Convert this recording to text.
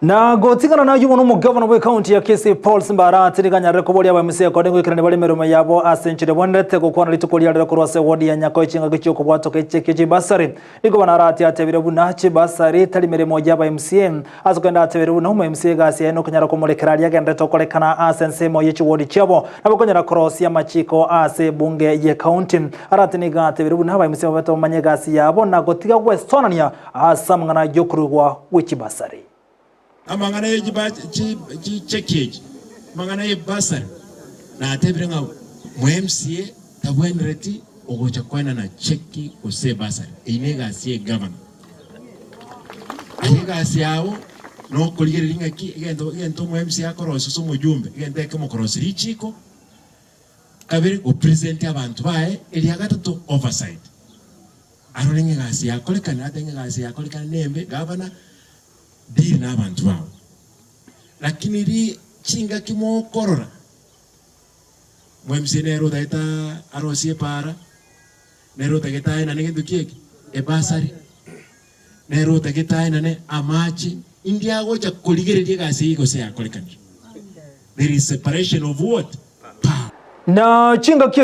Na gotigana nayio bono omogavana bw'ekaunti ya Kisii Paul Simba Arati nigo anyarire koboria abaemusia ekode goikerania bare emeremo yabo ase enchera ebwenerete gokwana rituko ria rero korwa ase ewodi ya Nyakoe chingaki chi'okobwatoka echeki chibasari. Nigo bono Arati atebire buna chibasari tari meremo y'aba MCA ase kogenda atebire buna omo MCA egasi yaye nokonyara komorekera aria agenderete okorekana ase ensemo ye chiwodi chiabo nabo konyara korosia amachiko ase ebunge y'ekaunti. Arati nigo atebire buna aba MCA babete bamanye egasi yabo na gotiga gwesonania Ase amang'ana y'okoruegwa gwe chibasari. Amang'ana ye chicheki echi, amang'ana ye bursary, natebire ng'a mo MCA tabwenereti ogocha koenana cheki gose ebursary. Eyio negasi ye egavana. Aye egasi yao nokorigereria ng'aki egento egento omo MCA akorosia gose omojumbe, egento ekemo korosia richiko, kabere gopresent abanto baye, eria gatato oversight. Arore ng'a egasi yakorekana, atebe ng'a egasi yakorekana nembe, gavana, deal na abanto bao. Lakini ri chingaki mokorora, mo MCA nere otagete arosie epaara, nere otagete aenane gento ki eke? Ebasari, nere otagete aenane amache, indi agocha korigereria egasi eyio gose yakorekanire. There is separation of what? Power. Na chingaki.